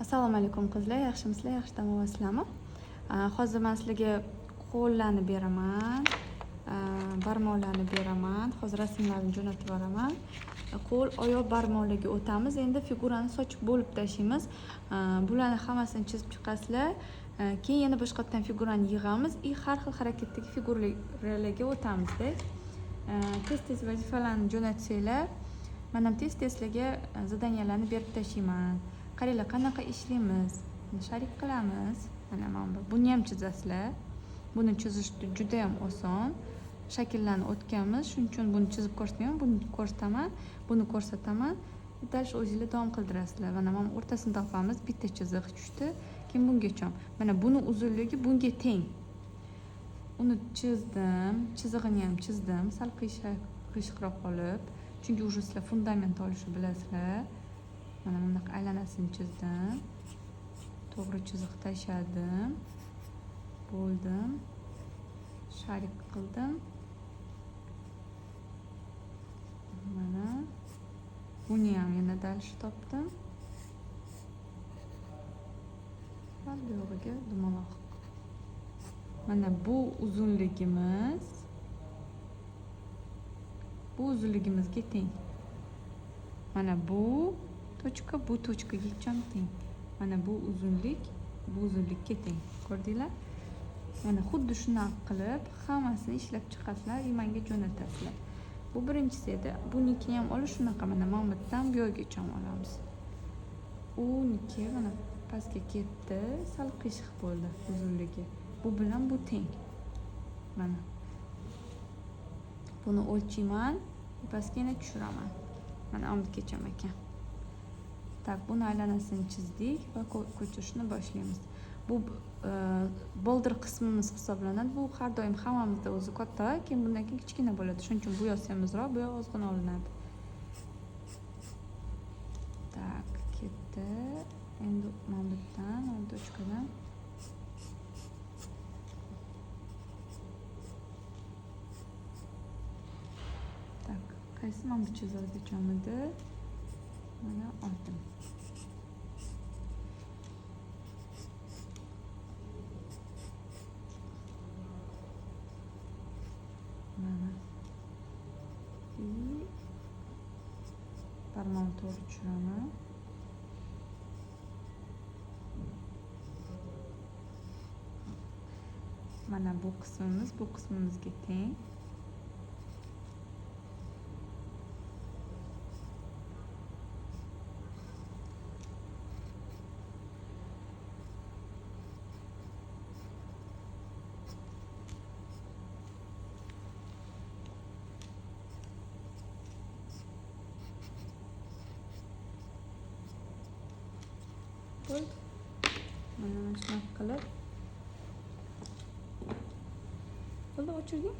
Assalomu alaykum qizlar, yaxshimisizlar, yaxshi dam olasizlarmi? Hozir man sizlarga qo'llarni beraman, barmoqlarni beraman. Hozir rasmlarni jo'natib yuboraman. Qo'l, oyoq barmoqlarga o'tamiz. Endi figurani sochib bo'lib tashlaymiz. Bularni hammasini chizib chiqasizlar. Keyin yana boshqatdan figurani yig'amiz и har xil harakatdagi figuralarga o'tamizda. Tez-tez vazifalarni jo'natsanglar, man ham tez-tez sizlarga задания larni berib tashlayman. Qaranglar, qanaqa ishlaymiz. Шарик qilamiz. Mana bu. Buni ham chizasizlar. Buni chizish juda ham oson. Shakllarni o'tganmiz. Shuning uchun buni chizib ko'rsatmayman, buni ko'rsataman, buni ko'rsataman. Дальше o'zinglar davom qildirasizlar. Mana bu o'rtasini topamiz. Bitta chiziq tushdi. Keyin bungacha. Mana buni uzunligi bunga teng. Uni chizdim, chizig'ini ham chizdim, sal qiyshiqroq olib, chunki уже sizlar fundament olishni bilasizlar. Mana bunaqa aylanasini chizdim. To'g'ri chiziq tashladim. Bo'ldim. Шарик qildim. Mana buni ham yana дальше topdim. Va bu yog'iga dumaloq. Mana bu uzunligimiz bu uzunligimizga teng. Mana bu точка bu точка ga ham teng. Mana bu uzunlik bu uzunlikka teng. Ko'rdinglar? Mana xuddi shunaqa qilib hammasini ishlab chiqasizlar и menga jo'natasizlar. Bu birinchisi edi. Bunikini ham olish shunaqa, mana bu yerdan bu yergacha olamiz. Uniki mana pastga ketdi, sal qiyshiq bo'ldi uzunligi. Bu bilan bu teng. Mana. Buni o'lchayman, pastga yana tushiraman. Mana omdgacha ekan. Так, buni aylanasini chizdik va ko'chirishni boshlaymiz. Bu boldir qismimiz hisoblanadi. Bu har doim hammamizda o'zi katta, keyin bundan keyin kichkina bo'ladi. Shuning uchun bu yoq semizroq, bu yoq ozg'in olinadi. Так, ketdi. Endi mana bu yerdan, mana точка dan Так, qaysi mana bu chizig'gacha edi? Mana oldim. Mana. И barmoqni to'g'ri tushiraman. Mana bu qismimiz bu qismimizga teng. Bo'ldi. Mana shunaqa qilib. Bo'ldi, o'chirding?